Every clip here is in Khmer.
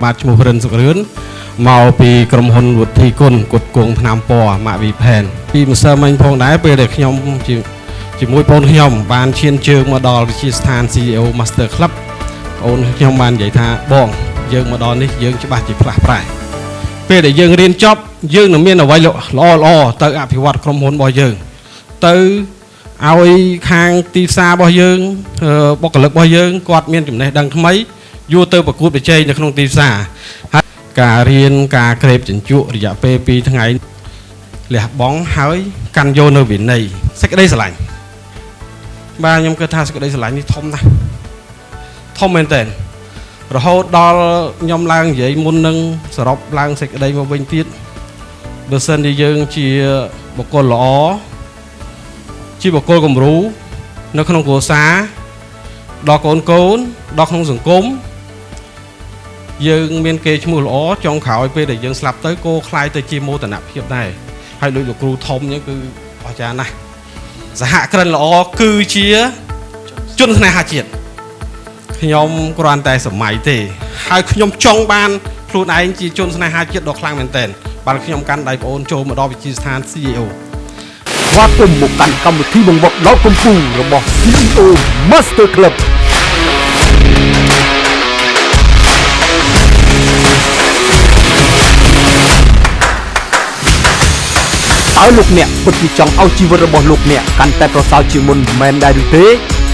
បាទឈ្មោះរិនសុករឿនមកពីក្រុមហ៊ុនវុធីគុណគុតគងថ្នាំពណ៌ម៉ាក់វីផែនពីម្សិលមិញផងដែរពេលដែលខ្ញុំជាជាមួយបងខ្ញុំបានឈានជើងមកដល់វិទ្យាស្ថាន CEO Master Club អូនខ្ញុំបាននិយាយថាបងយើងមកដល់នេះយើងច្បាស់ជាផ្លាស់ប្រែពេលដែលយើងរៀនចប់យើងនឹងមានអ្វីល្អល្អទៅអភិវឌ្ឍក្រុមហ៊ុនរបស់យើងទៅឲ្យខាងទីផ្សាររបស់យើងបុគ្គលិករបស់យើងគាត់មានចំណេះដឹងថ្មីយកទៅប្រកួតប្រជែងនៅក្នុងទីផ្សារហើយការរៀនការក្រេបជញ្ជក់រយៈពេល2ថ្ងៃលះបង់ហើយកាន់យកនៅវិន័យសេចក្តីស្រឡាញ់បាទខ្ញុំគិតថាសេចក្តីស្រឡាញ់នេះធំណាស់ធំមែនតើរហូតដល់ខ្ញុំឡើងនិយាយមុននឹងសរុបឡើងសេចក្តីមកវិញទៀតបើសិនជាយើងជាបុគ្គលល្អជាបុគ្គលគំរូនៅក្នុងគ្រួសារដល់កូនកូនដល់ក្នុងសង្គមយើងមានគេឈ្មោះល្អចុងក្រោយពេលដែលយើងស្លាប់ទៅគោคล้ายទៅជាមោទនភាពដែរហើយដូចលោកគ្រូធំអញ្ចឹងគឺអស្ចារ្យណាស់សហគ្រិនល្អគឺជាជនស្នេហាជាតិខ្ញុំគ្រាន់តែសម័យទេហើយខ្ញុំចង់បានខ្លួនឯងជាជនស្នេហាជាតិដ៏ខ្លាំងមែនទែនបានខ្ញុំកាន់ដៃប្អូនចូលមកដល់វិទ្យាស្ថាន CEO ស្វាគមន៍មកកាន់កម្មវិធីបង្វឹកដល់កំពូលរបស់ CEO Master Club តើលោកអ្នកពិតជាចង់ឲ្យជីវិតរបស់លោកអ្នកកាន់តែប្រសើរជាងមុនមែនដែរឬទេ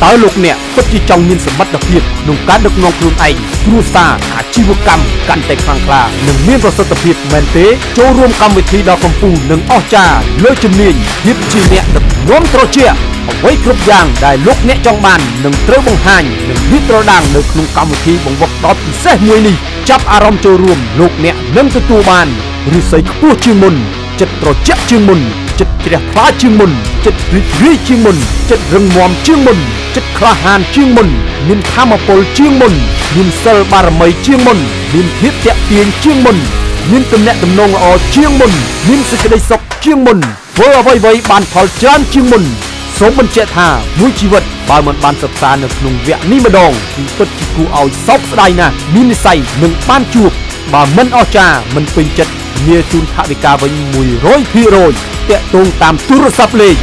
តើលោកអ្នកពិតជាចង់មានសមត្ថភាពក្នុងការដឹកនាំខ្លួនឯងគ្រួសារអាជីវកម្មកាន់តែខ្លាំងក្លានិងមានប្រសិទ្ធភាពមែនទេចូលរួមកម្មវិធីដ៏កំពូលនិងអស្ចារ្យលើជំនាញភាពជាអ្នកដឹកនាំត្រជាក់អ្វីគ្រប់យ៉ាងដែលលោកអ្នកចង់បាននឹងត្រូវបង្ហាញនិងលាតត្រដាងនៅក្នុងកម្មវិធីបង្វឹកដ៏ពិសេសមួយនេះចាប់អារម្មណ៍ចូលរួមលោកអ្នកនឹងទទួលបានឫស្សីខ្ពស់ជាងមុនចិត្តត្រជាក់ជាងមុនចិត្តជ្រះថ្លាជាងមុនចិត្តរីករាយជាងមុនចិត្តរឹងមាំជាងមុនចិត្តក្លាហានជាងមុនមានធម៌ពលជាងមុនមានសិលបារមីជាងមុនមានភាពតាក់ទាញជាងមុនមានទំនាក់ទំនងល្អជាងមុនមានសេចក្តីសុខជាងមុនធ្វើអ្វីៗបានផលច្រើនជាងមុនសូមបញ្ជាក់ថាមួយជីវិតបើមិនបានសិក្សានៅក្នុងវគ្គនេះម្ដងគឺពិតជាគួរឲ្យសោកស្ដាយណាស់មាននិស្ស័យនឹងបានជួបបើមិនអស្ចារ្យមិនពេញចិត្តធានាជូនថវិកាវិញ100%តាក់ទងតាមទូរស័ព្ទលេខ